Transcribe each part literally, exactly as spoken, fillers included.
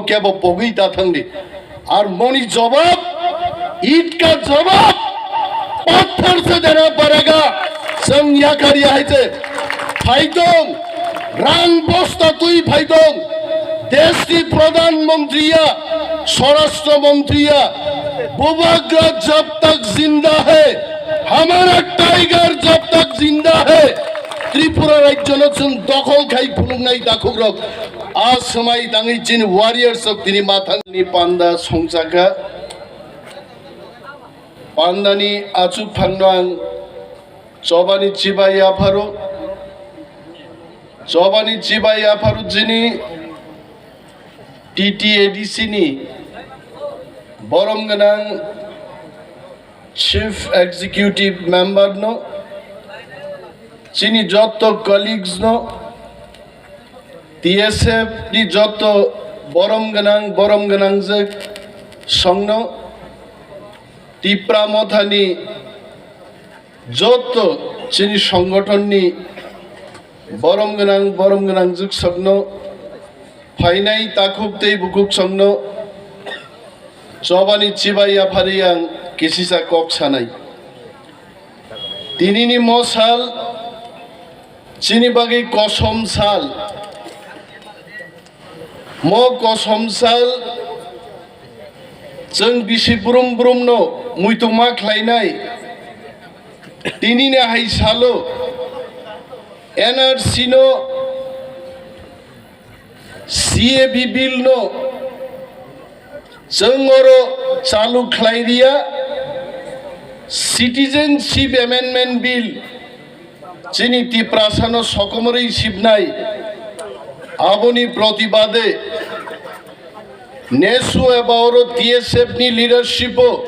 kebo pogwi ta thangdi. Ar moni jawab, ईंट का जवाब पत्थर से देना पड़ेगा. Chwng yakar ya hai se phaitong, rang bosta twi phaitong, deshni pradhan mantri ya, swarashtra mantri ya, Bubagra jab tak zinda hai, hamara tiger jab tak zinda hai, Tripura rajyono chwng dokhol khai phunuknai takhukrok. A swmai tangwi chini warriors rok tini mathangni panda songchakha. Pandani achuk phangno ang chobani chibai yapharo. Chobani chibai yapharo chini T T A D C ni borom gwnang Chief Executive Member no, chini jotto colleagues no, T S F ni jotto borom gwnang, borom gwnang jwk songno, Tipra Mothani jotto chini songothon ni borom gwnang, borom gwnang jwk songno, phainai takhuk tei bukhuk songno, chobani chibai yaphari ang kisisa kok sanai. Tinini mo sal chini bagwi kosom sal. Mo kosom sal chwng bisi brum brum no muitu ma khlainai. Tinini hai salo N R C no, C A B bill no chwng oro chalu khlai riya, Citizenship Amendment Bill chini Tiprasano sokomorwi sibnai, aboni protibade nesu eba oro T S F ni leadership o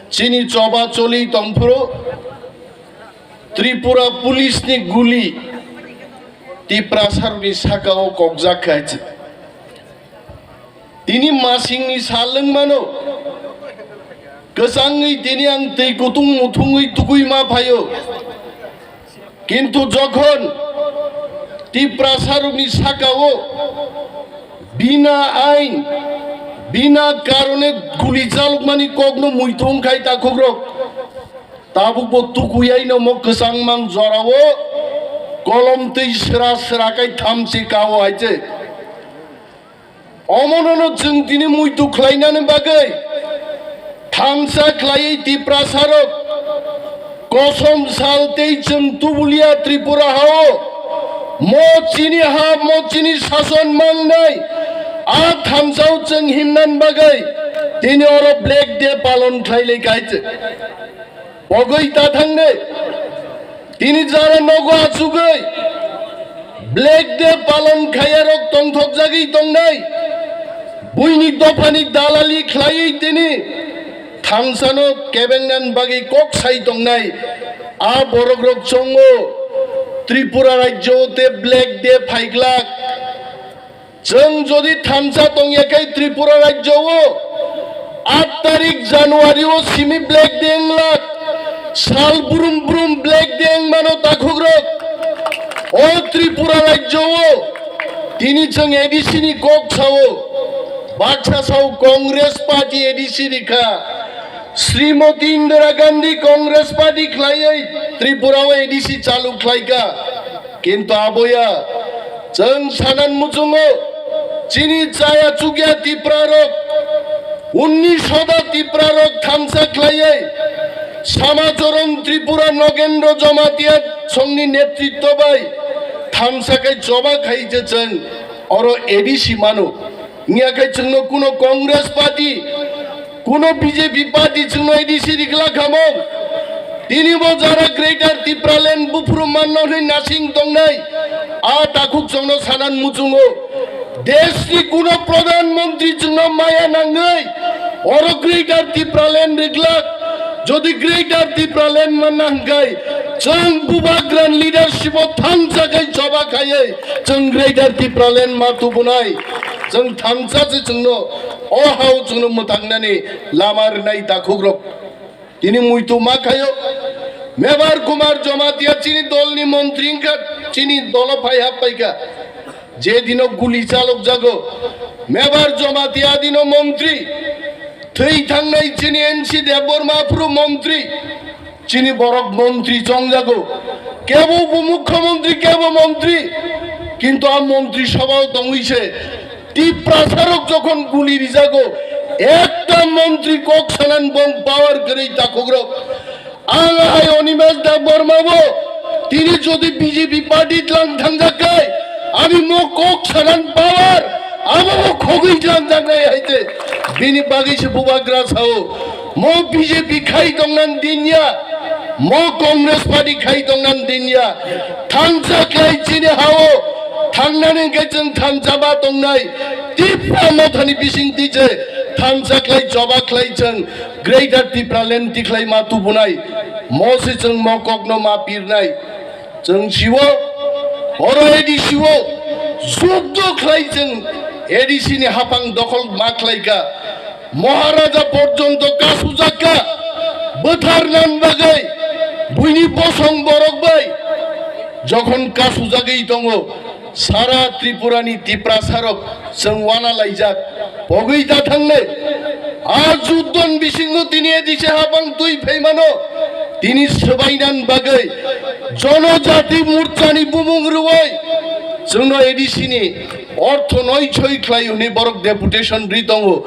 chini choba choli tongphuru Tripura police ni guli Tiprasarokni sakao kokjak kha. Tini masingni sal wngmano, kwchangwi tini ang twi kutung muthungwi tugwi ma phaio. Kintu jokhon Tiprasarokni sakao bina ain, bina karone guli chalokmani kokno muitu wngkhai takhukrok. Tabukbo tukuyaino mo kwchangmang jorao kolom twi sra sra kai thamchi kao hai se. Omonono chwng tini muitu khlainani bagwi thansa khlaiwi Tiprasarok kosom sal tei chwng tubulia Tripura hao mo chini ha, mo chini sason mangnai a thansao chwng himnan bagwi tini oro Black Day palon khlailai kaise. Pogwi ta thangnai. Tini jara nogo achugwi Black Day palon khaiyarok tongthokjagwi tongnai. Buini dophani dalali khlaiwi tini thansano kebengnan bagwi kok sai tongnai. A borokrok chongo Tripura rajyo te Black Day phaiglak. Chwng jodi thansa tongya khe Tripura rajyo o aat tarik January o simi Black Day wnglak, sal brum brum Black Day wngmano takhukrok. O Tripura rajyo o tini chwng A D C ni kok sao, baksa sao Congress Party A D C ni kha. Srimati Indira Gandhi Congress Party khlaiwi Tripura o A D C chalu khlaikha. Kintu aboya chwng sanan muchungo chini chaya chukya Tipra rok, unni soda Tipra rok thansa khlaiwi Samacharan Tripura Nogendra Jamatia songni netritto bai thansa kai choba khai je chwng oro A D C mano. Wngya khe chwngno kuno Congress party, kuno B J P party chwngno A D C rikla khamung. Tini bo jara Greater Tipraland buphuru manno hwnwi nasing tongnai. A takhuk chwngno sanan muchungo. Deshni kuno Pradhan Mantri chwngno maya nangwi oro Greater Tipraland riklak. Jodi Greater Tipraland manna hwnkhe chwng Bubagra ni leadership o thansa khai choba khaiwi chwng Greater Tipraland ma tubunai. Chwng thansa se chwngno o hao chwngno mwthangnani lama rwnai takhukrok. Tini muitu ma khaio. Mebar Kumar Jamatia chini dolni montri wngkha, chini dolo phai hap paikha. Je dino guli chalok jago, Mebar Jamatia dino montri, thwi thangnai chini N C Debbarma phuru montri, chini borok montri chongjago, kebo upomukhyamantri, kebo montri, kintu a montri sabhao tongwi se Tiprasarok jokhon guli rijago, ekta montri kok sanan bong power kwrwi takhukrok. Ang hai Animesh Debbarma bo tini jodi B J P party tlang thangjak kai, ani mo kok sanan power abo bo khogwi tlang jaknai hai te bini bagwi se bubagra sao. Mo B J P khai tongnan dinya, mo Congress party khai tongnan dinya. Thansa khlai chini hao thangnani hwnkhe chwng thansa ba tongnai. Tipra mothani bising twi je thansa khlai choba khlai chwng Greater Tipraland tikhlai ma tubunai, mo se chwng mo kokno ma pirnai. Chwng siwo, oro A D C o juddo khlai chwng A D C ni hapang dokhol ma khlai kha. Maharaja porjonto kasujak kha, bwtharnan bagwi buini bosong borok bai jokhon kasujagwi tongo, sara Tripura ni Tiprasarok chwng wana laijak, pogwi da thangnai. A juddon bisingo tini A D C hapang twi phaimano, tini swbainan bagwi Jonojati Morcha ni bumung rwui chwngno A D C ni ortho noi soi khlai hwnwi borok deputation ri tongo.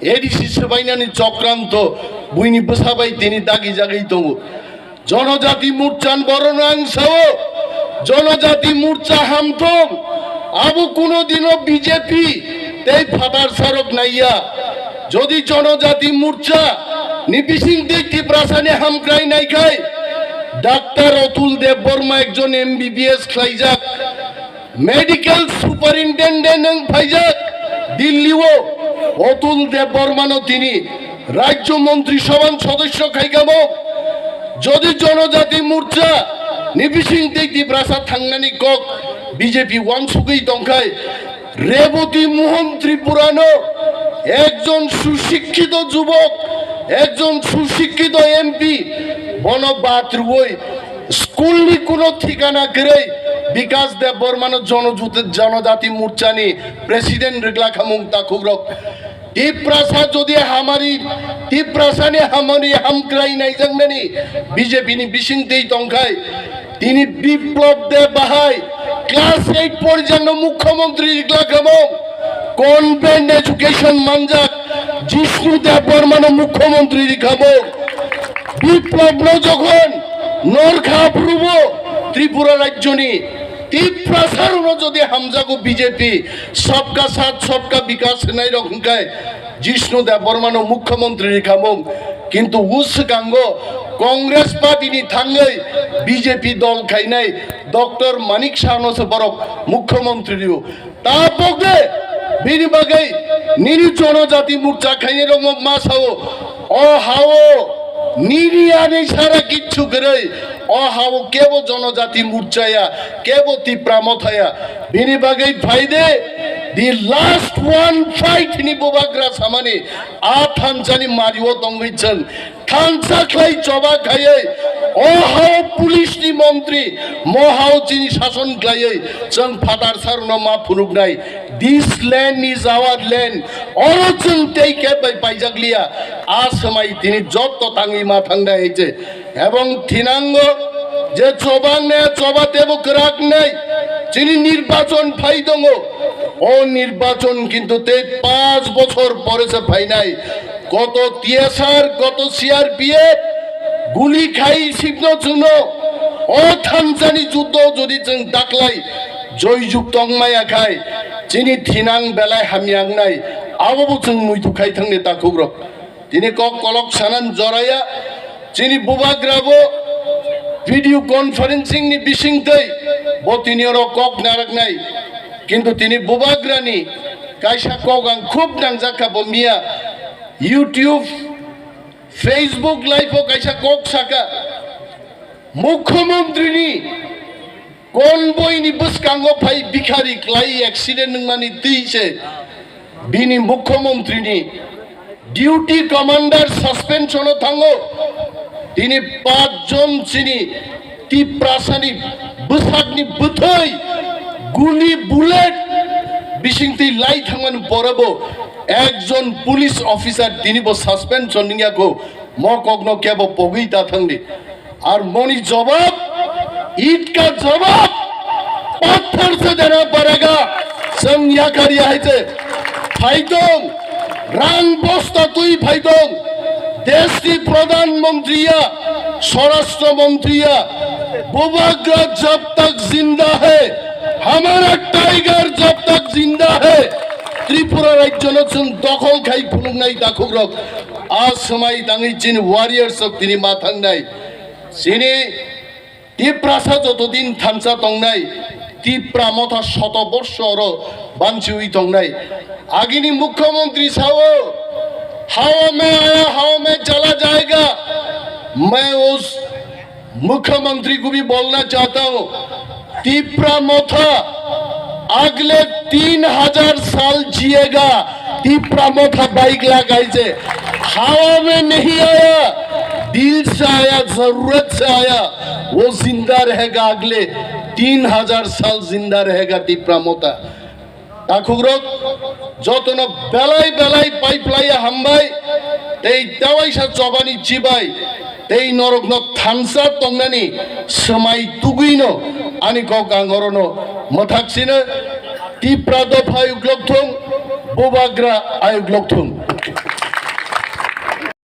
A D C swbainani chokranto buini bwsa bai tini dagi jagwi tongo. Jonojati Morchan borokno ang sao, Jonojati Morcha hamthung, abo kuno dino B J P tei phatar sarok naiya. Jodi Jonojati Morcha ni bising tei Tiprasani hamkrai naikhai, Doctor Atul Debbarma ekjon M B B S khlaijak, Medical Superintendent wng phaijak Delhi o, Atul Debbarma no tini Rajya Montri Sabha ni sodosyo khaikamo. Jodi Jonojati Morcha ni bising tei Tiprasa thangnani kok B J P wansugwi tongkhai, Reboti Mohan Tripura no ekjon susikkito jubok, ekjon susikkito M P, bono batrwoi school ni kuno thikana kwrwi Bikas Debbarma no jono-, Jonojati Morcha ni president rwgla khamung takhukrok. Tiprasa jodi hamari, Tiprasa ni hamari hamkrai naijaknani B J P ni bising tei tongkhai, tini Biplab Deb bahai class eight porjangno mukhyamantri rikla kamo, convent education manjak Jishnu Debbarmano mukhyamantri rikamo. Biplabno jokhon norkha aphurubo Tripura rajyoni Tiprasarokno jodi hamjago B J P, sabka saath sabka bikas hwnai rok hwnkhe Jishnu Debbarmano mukhyamantri rikhamung, kintu uswkango Congress party ni thangwi B J P dol khainai Doctor Manik Sahno se borok mukhyamantri rio. Tabok de bini bagwi nini Jonojati Morcha khainai rok ma sao, o hao nini ani sara kichu kwrwi, o hao kebo Jonojati Morcha ya, kebo Tipra Motha ya. Bini bagwi phaide, the last one fight ni bubagra samani a thansani mario tongwi chwng thansa khlai choba khaiwi, o hao police ni montri, mo hao chini sason khlaiwi chwng phatar sarno ma phunuknai. This land is our land. Oro chwng tei khe bai paijak liya. A swmai tini jotto tangwi ma thangnai hai se. Ebong thinango je choba wngnai, choba tebo kwrak wngnai. Chini nirbachon phai tongo. O nirbachon kintu tei panch bochor pore se phainai. Koto T S R, koto C R P F guli khai sipno chwngno. O thansani juddo jodi chwng daklai joijuk tongmaya khai chini thinang belai hamya wngnai. Abobo chwng muitu khai thangni takhukrok. Tini kok kolok sanan joraya, chini bubagra bo video conferencing ni bisingtwi bo tini oro kok naraknai. Kintu tini bubagra ni kaisa kok ang khub nangjak kha bo miya YouTube, Facebook live o kaisa kok saka, Mukhyamantri ni convoy ni bwskango phai bikhari klai accident wngmani twi se bini Mukhyamantri ni duty commander suspension o thango. Tini panch jon chini Tiprasani bwsakni bwthwi guli bullet bisingtwi lai thangmani porebo ekjon police officer tinibo suspension wngya kho, mo kokno kebo pogwi ta thangdi. Ar moni jawab, ईंट का जवाब पत्थर से देना पड़ेगा। Chwng yakar ya hai se phaitong, rang bosta twi phaitong, desh ni pradhan mantri ya, swarashtra mantri ya, Bubagra jab tak zinda hai, hamara tiger jab tak zinda hai, Tripura rajyo no chwng dokhol khai phunuknai takhukrok. A swmai tangwi chini warriors rok tini ma thangnai. Chini Tiprasa jotodin thansa tongnai, Tipra motha shoto borsho oro banchiwi tongnai. Agini mukhyamantri sao, "Hawa mein aya, hawa mein chala jayega." Main us mukhyamantri ko bhi bolna chahta hu, Tipra motha अगले तीन हजार साल जिएगा। Tipra motha baik lagaise, हवा में नहीं आया, दिल से आया, जरूरत से आया, वो जिंदा रहेगा, अगले तीन हजार साल जिंदा रहेगा Tipra motha. Takhukrok, jotono belai belai pai phlaiya hambai, tei tewaisa chobani chibai, tei norokno thansa tongnani swmai tugwino ani kok ang orono mwthak sino. Tipra dopha ayuk lok thung, Bubagra ayuk lok thung.